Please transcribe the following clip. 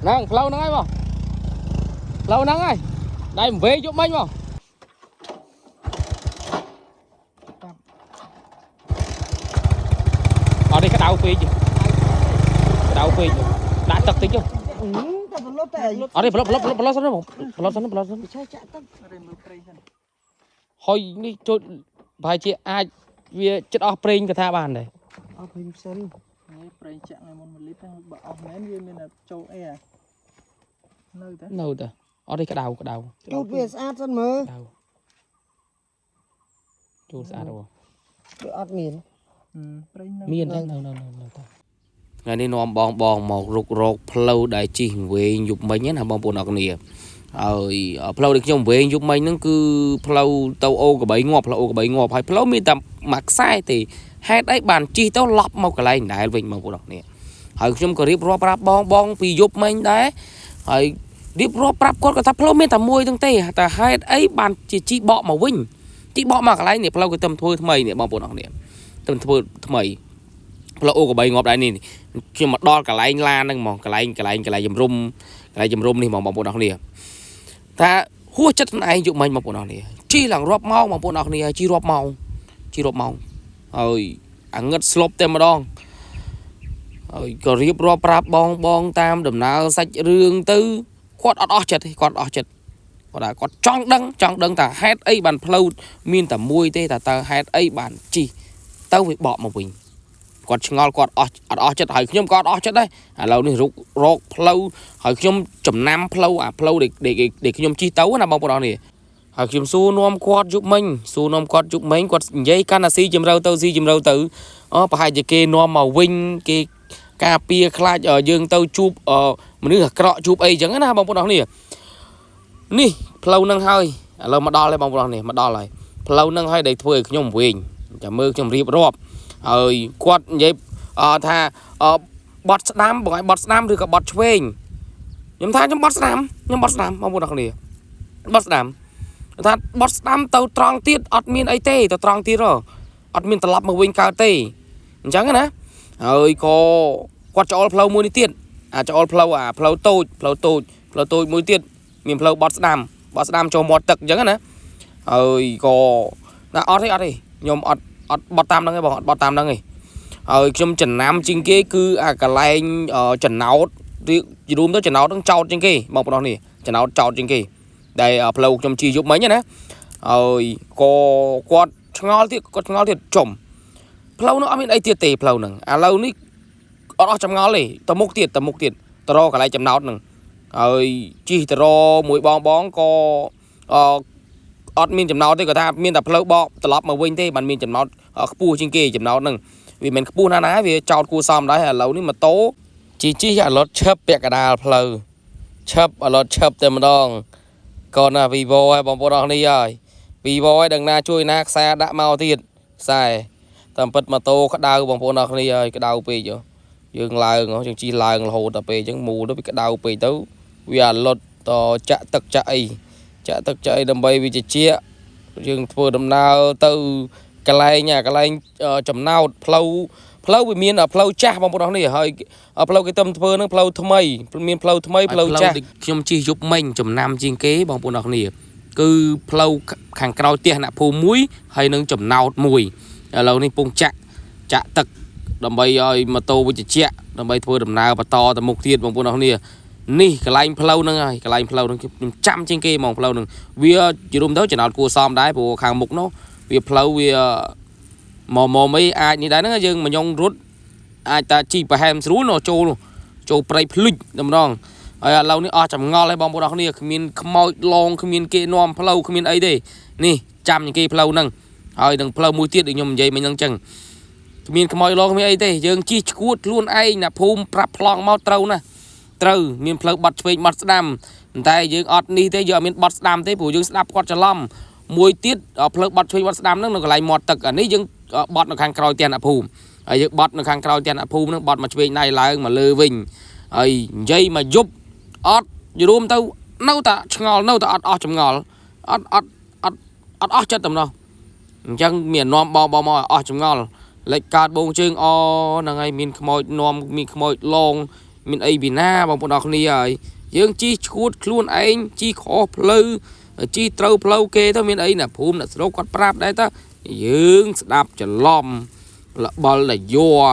ហ្នឹងផ្លូវហ្នឹងហើយបងផ្លូវហ្នឹងហើយដៃវែងយប់មិញបងអត់ទេក្តៅពេកក្តៅពេកដាក់ទឹកតិចចុះ តែប្រឡប់តែ អត់ទេប្រឡប់ប្រឡប់ប្រឡប់សិនបងប្រឡប់សិនប្រឡប់សិន ឆេះចាក់ទឹក រេមើលព្រេងសិន ហើយនេះចូលប្រហែលជាអាចវាចិត្តអស់ប្រេងកថាបានដែរ អត់ព្រេងសិន នេះព្រេងចាក់ថ្ងៃមុន1លីត្រហ្នឹងបើអស់មែនវាមានតែចូលអីអានៅតែ នៅតែអត់ទេក្តៅក្តៅ ជូតវាស្អាតសិនមើល ក្តៅចូលស្អាតហ៎ វាអត់មាន ព្រេងនៅ មាននៅនៅនៅនៅតាថ្ងៃនេះនាំបងបងមករុករកផ្លូវដែលជិះវែងយប់មិញណាបងប្អូនអរគ្នាហើយផ្លូវដែលខ្ញុំវែងយប់មិញហ្នឹងគឺផ្លូវទៅអូកបីងាប់ផ្លូវអូកបីងាប់ហើយផ្លូវមានតែមួយខ្សែទេហេតុអីបានជិះទៅឡប់មកកន្លែងដែលវិញបងប្អូនអរគ្នាហើយខ្ញុំក៏រៀបរាប់ប្រាប់បងបងពីយប់មិញដែរហើយរៀបរាប់ប្រាប់គាត់ក៏ថាផ្លូវមានតែមួយហ្នឹងទេតែហេតុអីបានជាជិះបកមកវិញជិះបកមកកន្លែងនេះផ្លូវគេទៅធ្វើថ្មីនេះបងប្អូនអរគ្នាទៅធ្វើថ្មី ផ្លូវអូកបីងាប់ដែរនេះខ្ញុំមកដល់កន្លែងឡានហ្នឹងហ្មងកន្លែងកន្លែងកន្លែងជំរុំកន្លែងជំរុំនេះហ្មងបងប្អូនអរគ្នាថាហួសចិត្តខ្លួនឯងយុគមិញបងប្អូនអរគ្នាជីឡើងរាប់ម៉ោងបងប្អូនអរគ្នាជីរាប់ម៉ោងជីរាប់ម៉ោងហើយអាងឹតស្លប់តែម្ដងហើយក៏រៀបរាប់ប្រាប់បងបងតាមដំណើរសាច់រឿងទៅគាត់អត់អស់ចិត្តទេគាត់អស់ចិត្តគាត់ថាគាត់ចង់ដឹងចង់ដឹងថាហេតុអីបានផ្លូវមានតែមួយទេថាតើហេតុអីបានជីទៅវាបកមកវិញ គាត់ឆ្ងល់គាត់អស់អត់អស់ចិត្តហើយខ្ញុំក៏អត់អស់ចិត្តដែរឥឡូវនេះរុករកផ្លូវហើយខ្ញុំចំណាំផ្លូវអាផ្លូវដែលដែលខ្ញុំជិះទៅណាបងប្អូនអរនេះហើយខ្ញុំសួរនាំគាត់យប់មិញសួរនាំគាត់យប់មិញគាត់និយាយកាន់អាស៊ីជំរៅទៅស៊ីជំរៅទៅអូប្រហែលជាគេនាំមកវិញគេការពារខ្លាចយើងទៅជួបមនុស្សអាក្រក់ជួបអីចឹងណាបងប្អូនអរនេះនេះផ្លូវនឹងហើយឥឡូវមកដល់ហើយបងប្អូនអរនេះមកដល់ហើយផ្លូវនឹងហើយដែលធ្វើឲ្យខ្ញុំវិញចាំមើលខ្ញុំរៀបរាប់ ហើយគាត់និយាយថាបត់ស្ដាំបងឲ្យបត់ស្ដាំឬក៏បត់ឆ្វេងខ្ញុំថាខ្ញុំបត់ស្ដាំខ្ញុំបត់ស្ដាំបងប្អូនអរគ្នាបត់ស្ដាំថាបត់ស្ដាំទៅត្រង់ទៀតអត់មានអីទេទៅត្រង់ទៀតហ៎អត់មានត្រឡប់មកវិញកើតទេអញ្ចឹងណាហើយក៏គាត់ច្អល់ផ្លូវមួយនេះទៀតអាចច្អល់ផ្លូវអាផ្លូវតូចផ្លូវតូចផ្លូវតូចមួយទៀតមានផ្លូវបត់ស្ដាំបត់ស្ដាំចូលមាត់ទឹកអញ្ចឹងណាហើយក៏ណាអត់ទេអត់ទេខ្ញុំអត់អត់បត់តាមហ្នឹងទេបងអត់បត់តាមហ្នឹងទេហើយខ្ញុំចំណាំជាងគេគឺអាកន្លែងចំណោតរួមទៅចំណោតហ្នឹងចោតជាងគេបងប្អូននេះចំណោតចោតជាងគេដែលផ្លូវខ្ញុំជិះយប់មិញណាហើយក៏គាត់ឆ្ងល់ទៀតគាត់ឆ្ងល់ទៀតចំផ្លូវនោះអត់មានអីទៀតទេផ្លូវហ្នឹងឥឡូវនេះអត់អស់ចម្ងល់ទេទៅមុខទៀតទៅមុខទៀតទៅរកកន្លែងចំណោតហ្នឹងហើយជិះទៅរមួយបងបងក៏អអត់មានចំណោតទេគាត់ថាមានតែផ្លូវបកត្រឡប់មកវិញទេបានមានចំណោតខ្ពស់ជាងគេចំណោតហ្នឹងវាមិនខ្ពស់ណាស់ណាវាចោតគួរសមដែរឥឡូវនេះម៉ូតូជីជីអាឡុតឈឹបពាក់កដាលផ្លូវឈឹបអាឡុតឈឹបតែម្ដងកូនណា Vivo ហើយបងប្អូនអរនេះហើយ Vivo ហើយដឹងណាជួយណាខ្សែដាក់មកទៀតខ្សែតាមពិតម៉ូតូក្តៅបងប្អូនអរគ្នាហើយក្តៅពេកយើងឡើងយើងជិះឡើងរហូតដល់ពេលអញ្ចឹងមូលទៅវាក្តៅពេកទៅវាអាឡុតតចាក់ទឹកចាក់អីចាក់ទឹកចាក់អីដើម្បីវាជាជាយើងធ្វើដំណើរទៅកន្លែងកន្លែងចំណោតផ្លូវផ្លូវវាមានផ្លូវចាស់បងប្អូននេះហើយផ្លូវគេទៅធ្វើនឹងផ្លូវថ្មីមានផ្លូវថ្មីផ្លូវចាស់ខ្ញុំជិះយប់មិញចំណាំជាងគេបងប្អូនអរគ្នាគឺផ្លូវខាងក្រោយផ្ទះអ្នកភូមិមួយហើយនឹងចំណោតមួយឥឡូវនេះពងចាក់ចាក់ទឹកដើម្បីឲ្យម៉ូតូវាជជដើម្បីធ្វើដំណើរបន្តទៅមុខទៀតបងប្អូនអរគ្នានេះកន្លែងផ្លូវហ្នឹងហើយកន្លែងផ្លូវហ្នឹងខ្ញុំចាំជាងគេហ្មងផ្លូវហ្នឹងវាជារួមទៅចំណោតគួរសមដែរព្រោះខាងមុខនោះវាផ្លូវវាមកមកអីអាចនេះដែរហ្នឹងយើងមកញងរត់អាចតាជីប្រហែមស្រួលនោះចូលចូលព្រៃភ្លុចតែម្ដងហើយឥឡូវនេះអស់ចម្ងល់ហើយបងប្អូនអរគ្នាគ្មានខ្មោចឡងគ្មានគេនាំផ្លូវគ្មានអីទេនេះចាំជាងគេផ្លូវហ្នឹងហើយនឹងផ្លូវមួយទៀតដូចខ្ញុំនិយាយមិញហ្នឹងចឹងគ្មានខ្មោចឡងគ្មានអីទេយើងជិះឈួតខ្លួនឯងណាភូមិប្រាប់ប្លង់មកត្រូវណាត្រូវមានផ្លូវបាត់ឆ្វេងបាត់ស្ដាំតែយើងអត់នេះទេយើងអត់មានបាត់ស្ដាំទេព្រោះយើងស្ដាប់គាត់ច្រឡំមួយទៀតផ្លូវបាត់ឆ្វេងបាត់ស្ដាំហ្នឹងនៅកន្លែងមាត់ទឹកអានេះយើងបត់នៅខាងក្រោយផ្ទះអ្នកភូមិហើយយើងបត់នៅខាងក្រោយផ្ទះអ្នកភូមិហ្នឹងបត់មកឆ្វេងដៃឡើងមកលើវិញហើយនិយាយមកយប់អត់រួមទៅនៅតែឆ្ងល់នៅតែអត់អស់ចម្ងល់អត់អត់អត់អត់អស់ចិត្តតែម្ដងអញ្ចឹងមាននាំបងបងមកអស់ចម្ងល់លេចកើតបងជើងអហ្នឹងហើយមានខ្មោចនាំមានខ្មោចឡង មានអីពីណាបងប្អូនអរគ្នាហើយយើងជីឈួតខ្លួនឯងជីខុសផ្លូវជីត្រូវផ្លូវគេទៅមានអីណាភូមិអ្នកស្រុកគាត់ប្រាប់ដែរតើយើងស្ដាប់ច្រឡំលបលដែលយ័រ